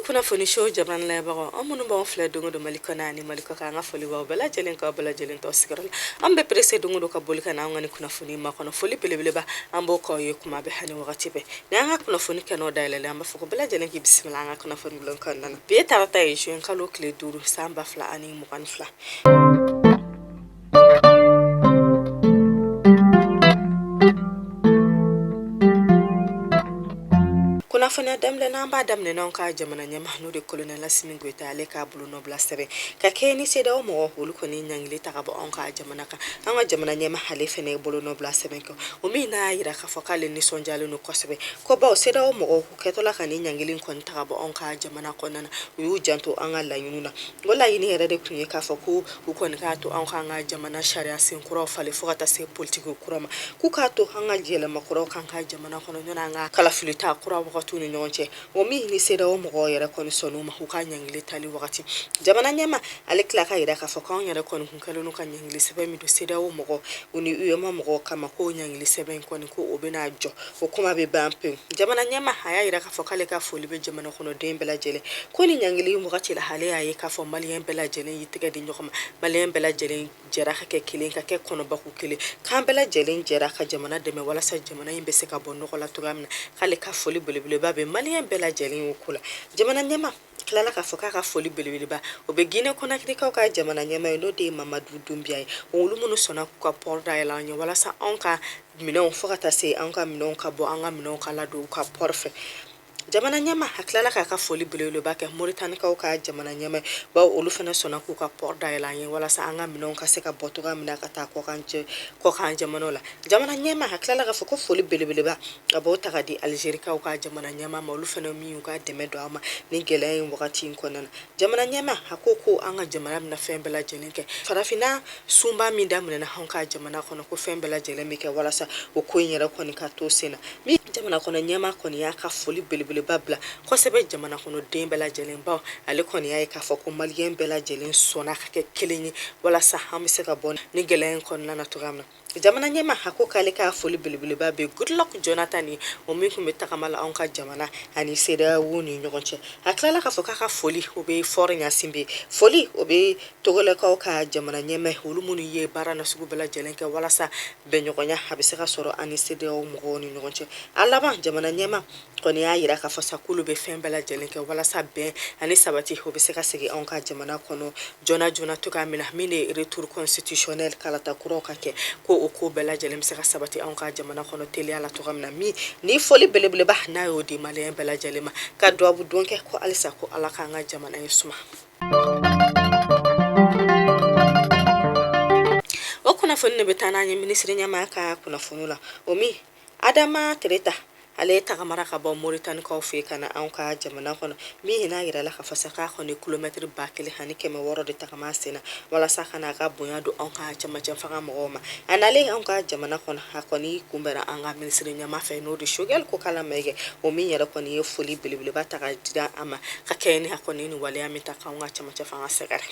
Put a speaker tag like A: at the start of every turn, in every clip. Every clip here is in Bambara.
A: Kunnafoni show jabaranin lajɛbagaw, an minnu b'anw filɛ don o don Mali kɔnɔ ani Mali kɔkan, an ka foli b'aw bɛɛ lajɛlen k'aw bɛɛ lajɛlen to sigiyɔrɔ la. An bɛ pressé don o don ka boli ka na an ka nin kunnafoni makɔnɔ. Foli belebeleba an b'o k'aw ye kuma bɛɛ ani wagati bɛɛ. Ni an ka kunnafoni kɛnɛw dayɛlɛlen, an b'a fɔ ko bɛɛ lajɛlen k'i bisimila an ka kunnafoni bulon kɔnɔna na. Bi ye tarata ye, juin kalo tile 5, san 2022. Kunnafoniya daminɛ na, an b'a daminɛ n'anw ka jamana ɲɛmaa, n'o de colonel Asimi Goyita, ale k'a bolonɔbila sɛbɛn ka kɛɲɛ ni CEDEAO mɔgɔ olu kɔni ɲangili ta ka bɔ anw ka jamana kan. An ka jamana ɲɛmaa ale fɛnɛ ye bolonɔbila sɛbɛn kɛ, o min n'a y'a yira k'a fɔ k'ale nisɔndiyalen don kosɛbɛ, ko bawo CEDEAO mɔgɔw kɛtɔla ka nin ɲangili kɔni ta ka bɔ anw ka jamana kɔnɔna na, u y'u janto an ka laɲiniw na. O laɲini yɛrɛ de tun ye k'a fɔ ko u kɔni k'a to anw k'an ka jamana sariya sen kuraw falen fo ka taa se politiki kura ma, k'u k'a to an ka yɛlɛma kuraw k'an ka jamana kɔnɔ ɲɔni an ka kalafilita kura wagatiw ni ɲɔgɔn cɛ. O min ni CEDEAO mɔgɔw yɛrɛ kɔni sɔnn'o ma u ka ɲangili tali wagati. Jamana ɲɛmaa ale tila k'a yira k'a fɔ k'anw yɛrɛ kɔni kun kɛlen don ka ɲangili sɛbɛn min don CEDEAO mɔgɔw u ni UEMOA mɔgɔw kama, k'o ɲangili sɛbɛn in kɔni ko o bɛna jɔ, o kuma bɛ ban pewu. Jamana ɲɛmaa a y'a yira k'a fɔ k'ale ka foli bɛ jamana kɔnɔden bɛɛ lajɛlen, ko ni ɲangili wagati la, ale y'a ye k'a fɔ maliyɛn bɛɛ lajɛlen y'i tɛgɛ di ɲɔgɔn ma, maliyɛn bɛɛ lajɛlen jɛra ka kɛ kelen, ka kɛ kɔnɔbaku kelen, k'an bɛɛ lajɛlen jɛra ka jamana dɛmɛ walasa jamana in bɛ se ka bɔ nɔgɔ la cogoya min na. K'ale ka foli belebeleba bɛ maliyɛn bɛɛ lajɛlen o ko la. Jamana ɲɛmaa tilala k'a fɔ k'a ka foli belebeleba o bɛ Guinée Conakrykaw ka jamana ɲɛmaa ye, n'o de ye Mamadu Dunbiya ye, olu minnu sɔnna k'u ka port dayɛlɛ an ye walasa anw ka minɛnw, fo ka taa se an ka minɛnw ka bɔ, an ka minɛnw ka ladon u ka port fɛ. Jamana ɲɛmaa a tilala k'a ka foli belebeleba kɛ Moritanikaw ka jamana ɲɛmaa, bawo olu fana sɔnna k'u ka port dayɛlɛ an ye walasa an ka minɛnw ka se ka bɔ cogoya min na ka taa kɔkan jamanaw la. Jamana ɲɛmaa a tilala k'a fɔ ko foli belebeleba a b'o ta ka di Alizerikaw ka jamana ɲɛmaa ma, olu fana min y'u ka dɛmɛ don an ma ni gɛlɛya in wagati in kɔnɔna na. Jamana ɲɛmaa a ko ko an ka jamana bɛna fɛn bɛɛ lajɛlen kɛ farafinna sunba min daminɛna anw ka jamana kɔnɔ, ko fɛn bɛɛ lajɛlen bɛ kɛ walasa o ko in yɛrɛ kɔni ka to sen na. Min jamana kɔnɔ ɲɛmaa kɔni y'a ka foli belebeleba bila kosɛbɛ jamana kɔnɔden bɛɛ lajɛlen, bawo ale kɔni y'a ye k'a fɔ ko maliyɛn bɛɛ lajɛlen sɔnna ka kɛ kelen ye walasa an bɛ se ka bɔ ni gɛlɛya in kɔnɔna na cogoya min na. Jamana ɲɛmaa a ko k'ale ka foli belebeleba bɛ Goodluck Jonathan ye, o min tun bɛ tagama la anw ka jamana ani CEDEAO ni ɲɔgɔn cɛ. A tilala k'a fɔ k'a ka foli o bɛ Faure Gnassingbé, foli o bɛ Togolɛkaw ka jamana ɲɛmaa, olu minnu ye baara nasugu bɛɛ lajɛlen kɛ walasa bɛnɲɔgɔnya a bɛ se ka sɔrɔ ani CEDEAO mɔgɔw ni ɲɔgɔn cɛ. A laban, jamana ɲɛmaa kɔni y'a yira k'a fɔ sa k'olu bɛ fɛn bɛɛ lajɛlen kɛ walasa bɛn ani sabati o bɛ se ka segin anw ka jamana kɔnɔ joona joona cogoya min na, min de ye retour constitutionnel, kalata kuraw ka kɛ, ko o ko bɛɛ lajɛlen bɛ se ka sabati anw ka jamana kɔnɔ teliya la cogoya min na. Min ni foli belebeleba n'a y'o di maliyɛn bɛɛ lajɛlen ma, ka dubabu don kɛ ko halisa ko Ala k'an ka jamana in suma. O kunnafoni de bɛ taa n'an ye minisiri ɲɛmaa ka kunnafoni la, o min Adama Tereta ale tagamara ka bɔ Moritanikaw fɛ ka na anw ka jamana kɔnɔ, min n'a yirala k'a fɔ sa k'a kɔni kilomɛtiri 1600 de tagama sen na walasa ka n'a ka bonya don anw ka cɛmancɛ fanga mɔgɔw ma. A nalen anw ka jamana kɔnɔ, a kɔni kunbɛnna an ka minisiri ɲɛmaa fɛ, n'o de Choguel Kokalla Maïga, o min yɛrɛ kɔni ye foli belebeleba ta ka dira a ma ka kɛɲɛ ni a kɔni ni waleya min ta k'anw ka cɛmancɛ fanga sɛgɛrɛ.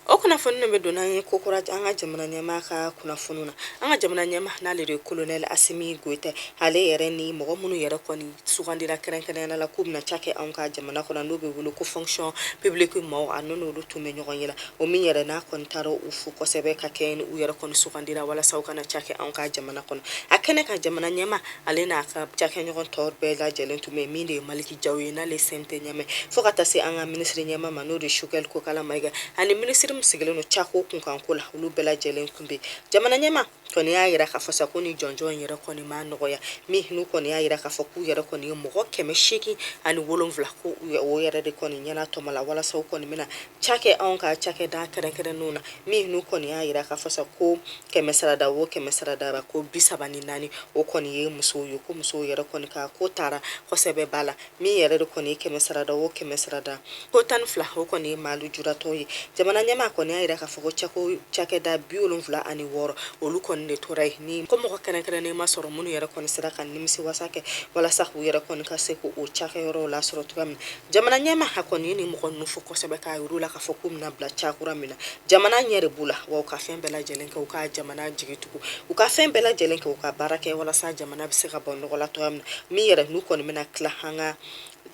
A: O kunnafoni de bɛ don n'an ye kokura an ka jamana ɲɛmaa ka kunnafoni na. An ka jamana ɲɛmaa, n'ale de ye colonel Asimi Goyita, ale yɛrɛ ni mɔgɔ minnu yɛrɛ kɔni sugandira kɛrɛnkɛrɛnnenya la k'u bɛna ca kɛ anw ka jamana kɔnɔ, n'o bɛ wele ko fonction publique maaw, a n'olu tun bɛ ɲɔgɔn ye la, o min yɛrɛ n'a kɔni taara u fo kosɛbɛ ka kɛɲɛ ni u yɛrɛ kɔni sugandira walasa u ka na ca kɛ anw ka jamana kɔnɔ. A kɛnɛ kan, jamana ɲɛmaa ale n'a ka cakɛɲɔgɔn tɔ bɛɛ lajɛlen tun bɛ, min de ye Maliki Jaw ye, n'ale CNT ɲɛmaa, fo ka taa se an ka minisiri ɲɛmaa ma, n'o de Choguel Kokalla Maïga, ani minisiri min sigilen don cako kunkanko la, olu bɛɛ lajɛlen tun bɛ. Jamana ɲɛmaa kɔni y'a yira k'a fɔ sa ko ni jɔnjɔn in yɛrɛ kɔni ma nɔgɔya, min n'u kɔni y'a yira k'a fɔ k'u yɛrɛ kɔni ye mɔgɔ 807 ko o yɛrɛ de kɔni ɲɛna tɔmɔ la walasa u kɔni bɛna ca kɛ anw ka cakɛda kɛrɛnkɛrɛnnenw na, min n'u kɔni y'a yira k'a fɔ sa ko kɛmɛ sarada o kɛmɛ sarada la, ko 34 o kɔni ye musow ye, ko musow yɛrɛ kɔni ka ko taara kosɛbɛ ba la, min yɛrɛ de kɔni ye kɛmɛ sarada o kɛmɛ sarada ko 12 o kɔni ye maa lujuratɔw ye. Jamana ɲɛmaa kɔni y'a yira k'a fɔ ko cako cakɛda 76, olu kɔni de tora yen, ni ko mɔgɔ kɛrɛnkɛrɛnnen ma sɔrɔ minnu yɛrɛ kɔni sera ka nimisi wasa kɛ walasa k'u yɛrɛ kɔni ka se k'o cakɛyɔrɔw lasɔrɔ cogoya min. Jamana ɲɛmaa a kɔni ye nin mɔgɔ ninnu fo kosɛbɛ, k'a yir'u la k'a fɔ k'u bɛna bila cakura min na, jamana ɲɛ de b'u la, wa u ka fɛn bɛɛ lajɛlen kɛ u ka jamana jigi tugu, u ka fɛn bɛɛ lajɛlen kɛ u ka baara kɛ walasa jamana bɛ se ka bɔ nɔgɔ la cogoya min na. Min yɛrɛ n'u kɔni bɛna tila an ka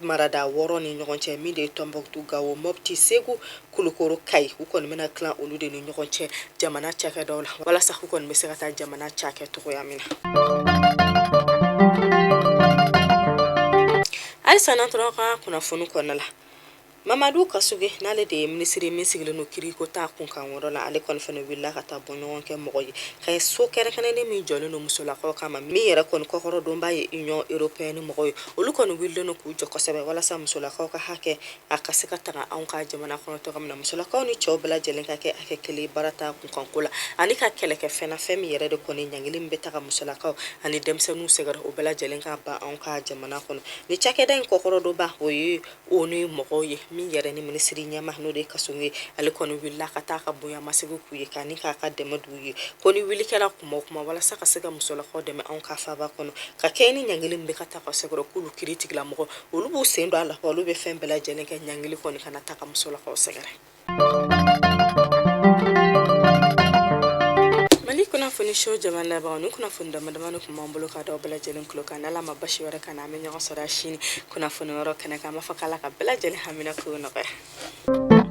A: marada 6 ni ɲɔgɔn cɛ, min de ye Tɔnbɔkutu, Gawo, Mɔpti, Segu, Kulukoro, Kayi, u kɔni bɛna tila olu de ni ɲɔgɔn cɛ jamana cakɛdaw la walasa u kɔni bɛ se ka taa jamana cakɛ cogoya min na. Halisa n'an tora ka kunnafoni kɔnɔna la, Mamadu Kasoge, n'ale de ye minisiri min sigilen don kiriko ta kunkan yɔrɔ la, ale kɔni fana wulila ka taa bɔ ɲɔgɔn kɛ mɔgɔ ye ka ye so kɛrɛnkɛrɛnnen min jɔlen don musolakaw kama, min yɛrɛ kɔni kɔkɔrɔdonba ye Union européenne mɔgɔw ye. Olu kɔni wulilen don k'u jɔ kosɛbɛ walasa musolakaw ka hakɛ a ka se ka taga anw ka jamana kɔnɔ cogo min na, musolakaw ni cɛw bɛɛ lajɛlen ka kɛ hakɛ kelen baara ta kunkanko la, ani ka kɛlɛ kɛ fɛn na, fɛn min yɛrɛ de kɔni ɲangili min bɛ taga musolakaw ani denmisɛnninw sɛgɛrɛ, o bɛɛ lajɛlen ka ban anw ka jamana kɔnɔ. Ni cakɛda in kɔkɔrɔdonba, o ye ONU mɔgɔw ye, min yɛrɛ ni minisiri ɲɛmaa, n'o de ye Kasoge, ale kɔni wulila ka taa ka bonyamasegin k'u ye, ka ni k'a ka dɛmɛ d'u ye, ko ni wuli kɛra kuma o kuma walasa ka se ka musolakaw dɛmɛ anw ka faaba kɔnɔ, ka kɛ ni ɲangili min bɛ ka taa ka sɛgɛrɛ, k'olu kiri tigilamɔgɔ olu b'u sen don a la, olu bɛ fɛn bɛɛ lajɛlen kɛ ɲangili kɔni kana taa ka musolakaw sɛgɛrɛ. Mali kunnafoni so jamalabagaw, ni kunnafoni dama damani tun b'an bolo ka d'aw bɛɛ lajɛlen tulo kan. N'Ala ma basi wɛrɛ k'an na, an bɛ ɲɔgɔn sɔrɔ sini kunnafoni wɛrɛ kɛnɛ kan. An b'a fɔ k'Ala ka bɛɛ lajɛlen hamina kow nɔgɔya.